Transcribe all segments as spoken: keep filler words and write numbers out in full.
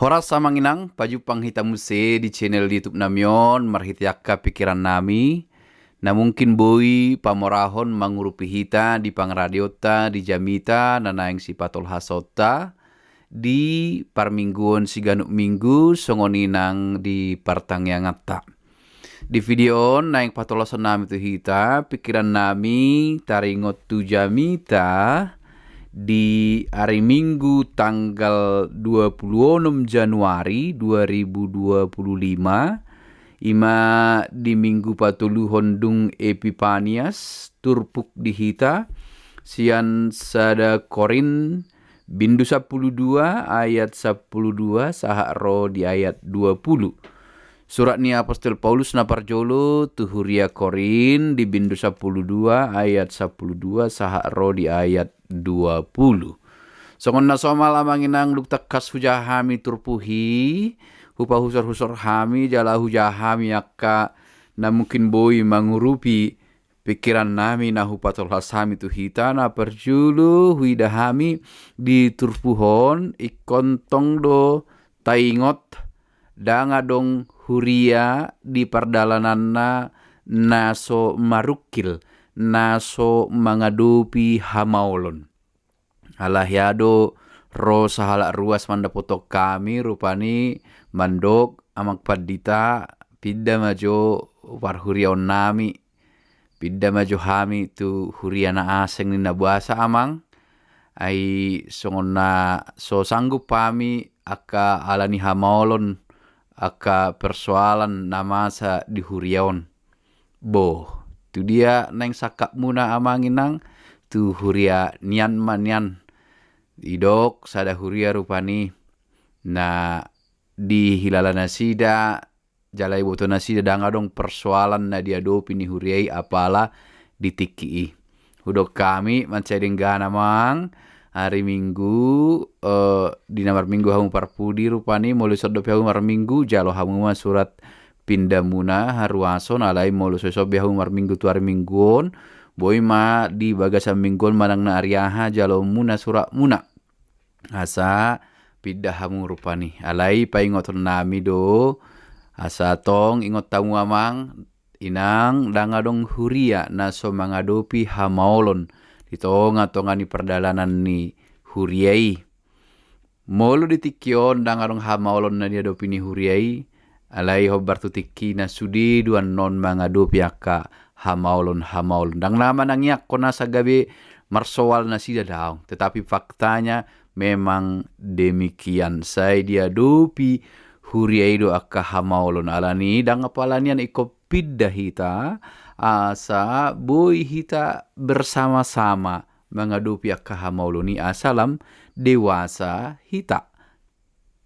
Horas amang inang, pajumpang hita muse di channel YouTube nami on, marhite angka pikiran nami, na mungkin boi pamorahon mangurupi hita di pangradiota, di jamita, na naeng sipatolhasonta, di parmingguon siganup minggu, songon i nang di partangianganta. Di video on naeng patolhason nami tu hita, pikiran nami taringot tu jamita di ari Minggu tanggal dua puluh enam Januari dua ribu dua puluh lima, ima di Minggu patoluhon dung Epipanias, turpuk di hita, sian sada Korin, bindu sampulu dua ayat sampulu dua sahat ro di ayat dua puluh. Surat ni Apostel Paulus na parjolo tu huria Korin di bindu sampulu dua ayat sampulu dua sahat ro di ayat dua puluh. Songon na somal amang inang, dung tangkas hujaha hami turpuk i, hupahusorhusor hami jala hujaha hami angka na mungkin boi mangurupi pikiran nami na hupatolhas hami tu hita, na parjolo huida hami di turpuk on, ingkon tong do taingot, ndang adong huria di pardalananna na so marungkil, na so mangadopi hamaolon. Alai hea do ro sahalak ruas mandapothon hami, rupani mandok, amang pandita, pinda ma jo parhuriaon nami, pinda ma jo hami tu huria na asing, ninna. Boasa amang? Ai songon na so sanggup hami angka ala ni hamaolon, angka persoalan na masa di huria on. Boh, tu dia naeng sangkapmuna amang inang? Tu huria nian ma nian. Didok sada huria rupani na dihilala nasida jala diboto nasida ndang adong persoalan na diadopi ni huria i apala di tingki i. Hudok hami mansai denggan amang, ari Minggu, eh, di na marminggu hamu parpudi rupani, molo ison dope hamu marminggu, jalo hamu ma surat pindamuna haruason, alai molo so ison be hamu marminggu tu ari Minggu on, boi ma di bagasan Minggu on manang na ari aha jaloonmuna suratmuna, asa pinda hamu rupani. Alai paingoton nami do, asa tong ingot hamu amang inang, ndang adong huria na so mangadopi hamaolon di tongatonga ni pardalanan ni huria i. Molo di tingki on ndang adong hamaolon na diadopi ni huria i, alai hombar tu tingki na sude do annon mangadopi angka hamaolon-hamaolon. Ndang na manangiangkon asa gabe marsoal nasida, daong. Tetapi faktanya memang demikian. Sai diadopi huria i do angka hamaolon. Alani i ndang apala nian ingkon pinda hita, asa boi hita bersama-sama mangadopi angka hamaolon i, asa lam dewasa hita,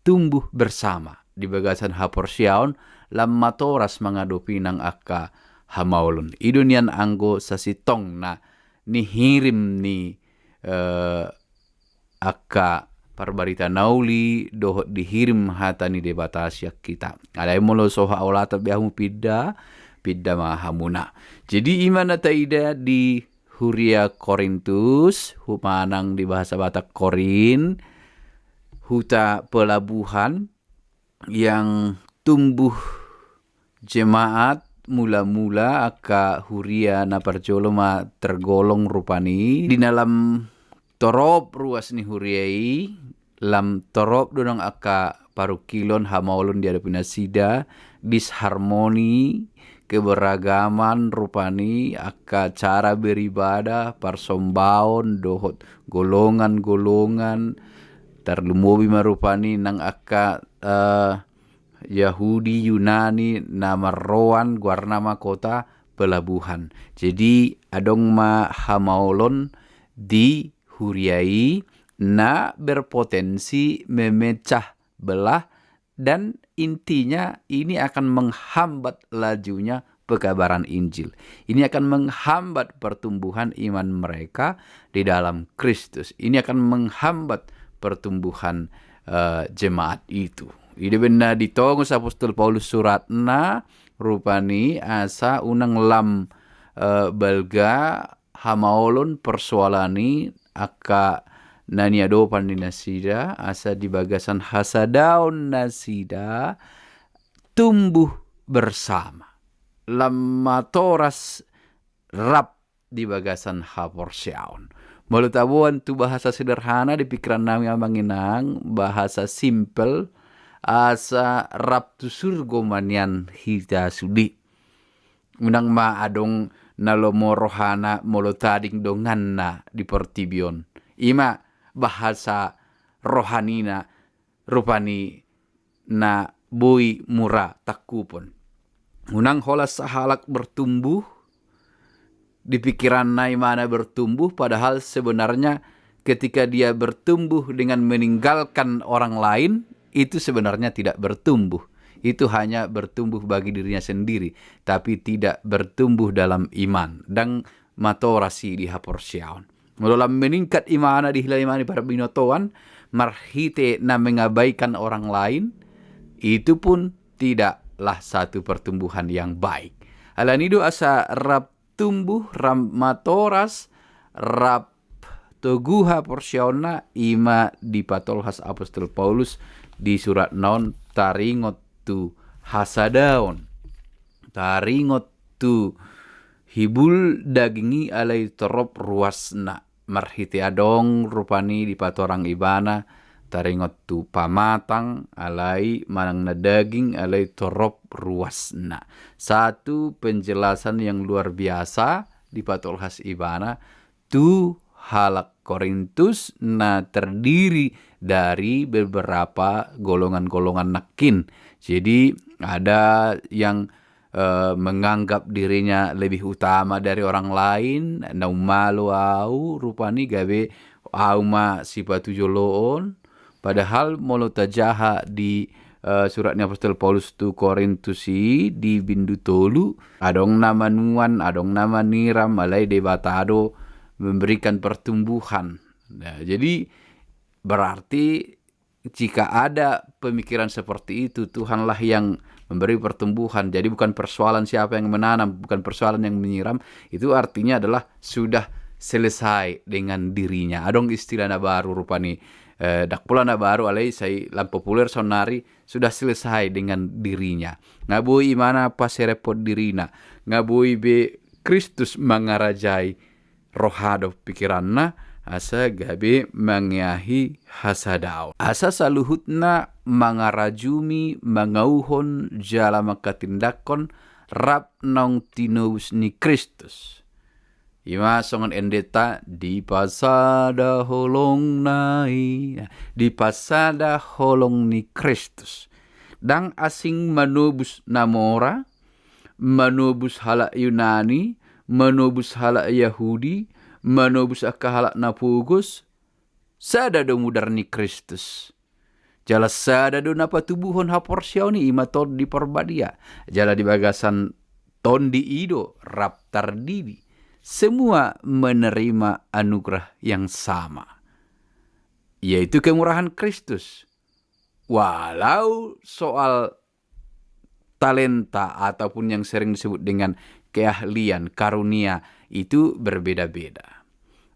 tumbuh bersama di bagasan haporseaon, lam matoras mangadopi nang angka hamaolon. I do nian anggo sasintongna ni hirim ni, eh, angka parbarita na uli dohot dihirim hata ni Debata sian hita. Alai molo so haolatan be hamu pinda, pinda ma hamuna. Jadi ima na taida di huria Korintus, humanang di bahasa Batak Korin, huta pelabuhan yang tumbuh jemaat mula-mula, angka huria na parjolo ma tergolong rupani. Di na lam torop ruas ni huria i, lam torop do nang angka parungkilon, hamaolon diadopi nasida, disharmoni, keberagaman rupani, angka cara beribadah, parsombaon dohot golongan-golongan, tarlumobi ma rupani nang angka, eh, Yahudi, Yunani, na marroan goarna ma kota pelabuhan. Jadi adong ma hamaolon di huria i na berpotensi memecah belah, dan intinya ini akan menghambat lajunya pekabaran Injil. Ini akan menghambat pertumbuhan iman mereka di dalam Kristus. Ini akan menghambat pertumbuhan, eh, jemaat itu. I do umbahen na ditongos Apostel Paulus suratna rupani asa unang lam, eh, balga hamaolon, persoalan i, angka na niadopan ni nasida, asa di bagasan hasadaon nasida tumbuh bersama. Lam matoras rap di bagasan haporseaon. Molo taboan tu bahasa sederhana di pikiran nami amang inang, bahasa simpel, asa rap tu surgo ma nian hita sude. Unang ma adong na lomo rohana molo tading donganna di portibi on. I ma bahasa rohanina rupani na boi mura tangkupon. Unang holan sahalak bertumbuh, di pikiranna imana bertumbuh, padahal sebenarnya ketika dia bertumbuh dengan meninggalkan orang lain, itu sebenarnya tidak bertumbuh. Itu hanya bertumbuh bagi dirinya sendiri, tapi tidak bertumbuh dalam iman. Ndang matoras i di haporseaon. Molo lam meningkat imana, dihilala imana di parbinotoan, marhite na mengabaikan orang lain, itu pun tidaklah satu pertumbuhan yang baik. Alani do asa rap tumbuh, rap matoras, rap togu haporseaonna, i ma dipatolhas apostel Paulus di suratna on taringot tu hasadaon, taringot tu hibul daging i alai torop ruasna. Marhite adong rupani dipatorang ibana taringot tu pamatang alai manang na daging alai torop ruasna. Satu penjelasan yang luar biasa dipatolhas ibana tu halak Korintus na terdiri dari beberapa golongan-golongan nangkin. Jadi ada yang eh, menganggap dirinya lebih utama dari orang lain, na umalo au rupani gabe au ma sipatu joloon. Padahal molo tajaha di eh, surat ni apostel Paulus tu Korintus i di bindu tolu, adong na manuan, adong na maniram, alai Debata do memberikan pertumbuhan. Nah, jadi berarti jika ada pemikiran seperti itu, Tuhanlah yang memberi pertumbuhan. Jadi bukan persoalan siapa yang menanam, bukan persoalan yang menyiram, itu artinya adalah sudah selesai dengan dirinya. Adong istilah na baru rupani, eh, ndang pola na baru, alai sai lam populer saonnari, sudah selesai dengan dirinya. Nga boi imana paserepon dirina, nga boi be Kristus mangarajai roha dohot pikiranna, asa gabe mangeahi hasadaon. Asa saluhutna mangarajumi, mangauhon jala manghatindanghon rap naung tinobus ni Kristus. I ma songon endenta, dipasada holongna i, dipasada holong ni Kristus. Ndang asing manobus na mora, manobus halak Yunani, manobus halak Yahudi, manobus angka halak na pogos, sada do mudar ni Kristus. Jala sada do na patubuhon haporseaon i, i ma Tondi Parbadia. Jala di bagasan Tondi i do rap tardidi. Semua menerima anugerah yang sama, yaitu kemurahan Kristus. Walau soal talenta ataupun yang sering disebut dengan keahlian, karunia, itu berbeda-beda.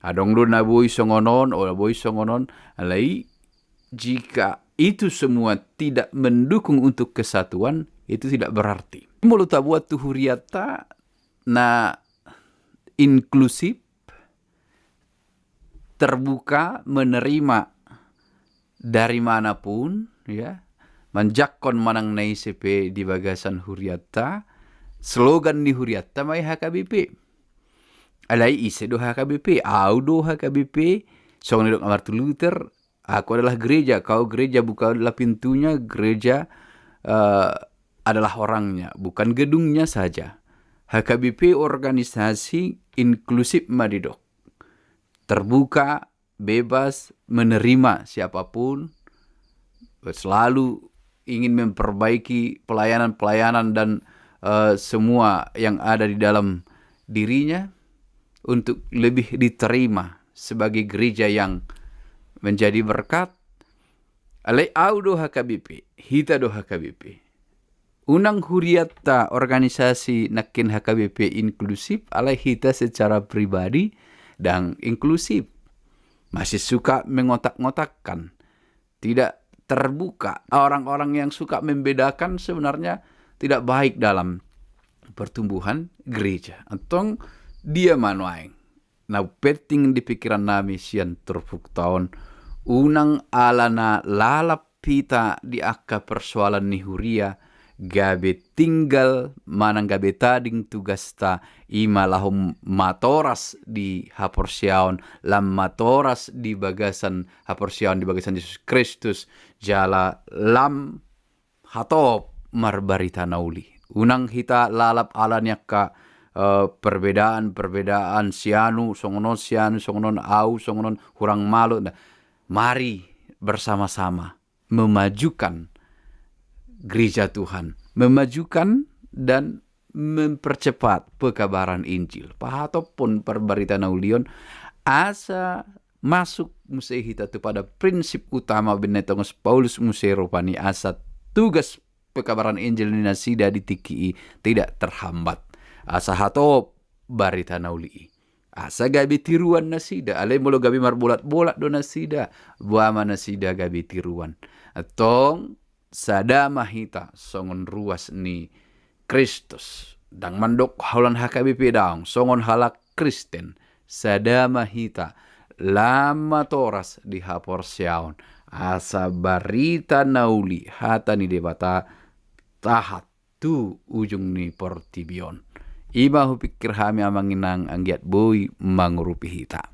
Adong do na boi songon on, o, boi songon on, alai jika itu semua tidak mendukung untuk kesatuan, itu tidak berarti. Molo taboan tu huriatta na inklusif, terbuka, menerima dari mana pun, ya, manjangkon manang na ise pe di bagasan huriatta, slogan ni huriatta ma i H K B P. Alai ise do H K B P? Au do H K B P, songon na didok Martin Luther, aku adalah gereja, kau gereja bukalah pintunya, gereja eh, adalah orangnya, bukan gedungnya saja. H K B P organisasi inklusif ma didok. Terbuka, bebas, menerima siapapun, selalu ingin memperbaiki pelayanan-pelayanan dan eh, semua yang ada di dalam dirinya untuk lebih diterima sebagai gereja yang menjadi berkat. Alai au do H K B P, hita do H K B P. Unang huriatta organisasi nangkin H K B P inklusif, alai hita secara pribadi ndang inklusif. masih suka mengotak-ngotakkan, tidak terbuka. Orang-orang yang suka membedakan sebenarnya tidak baik dalam pertumbuhan gereja. Antong dia manuaeng na penting di pikiran nami sian turpukta on, unang alana lalap hita di angka persoalan ni huria, gabe tinggal manang gabe tading tugasta, ima laho matoras di haporseaon, lam matoras di bagasan haporseaon di bagasan Jesus Kristus, jala lam hatop marbarita na uli. Unang hita lalap ala ni angka uh, perbedaan-perbedaan, sianu songonon, sianu songonon, au songonon, hurang malo. Nah, mari bersama-sama memajukan gereja Tuhan, memajukan dan mempercepat pekabaran Injil. Pahatophon parbarita na ulion, asa masuk muse hita tu pada prinsip utama bennetongos Paulus muse rupani, asa tugas pekabaran Injil ni nasida di tingki i tidak terhambat. Asa hatop barita na uli i. Asa gabe tiruan nasida, alai molo gabe marbolat-bolat do nasida, boha ma nasida gabe tiruan. Antong sada ma hita songon ruas ni Kristus. Ndang mandok holan H K B P daong, songon halak Kristen, sada ma hita lam matoras di haporseaon, asa barita na uli hata ni Debata tahat tu ujung ni portibi on. Ima hupikir hami amang inang anggiat boi mangurupi hita.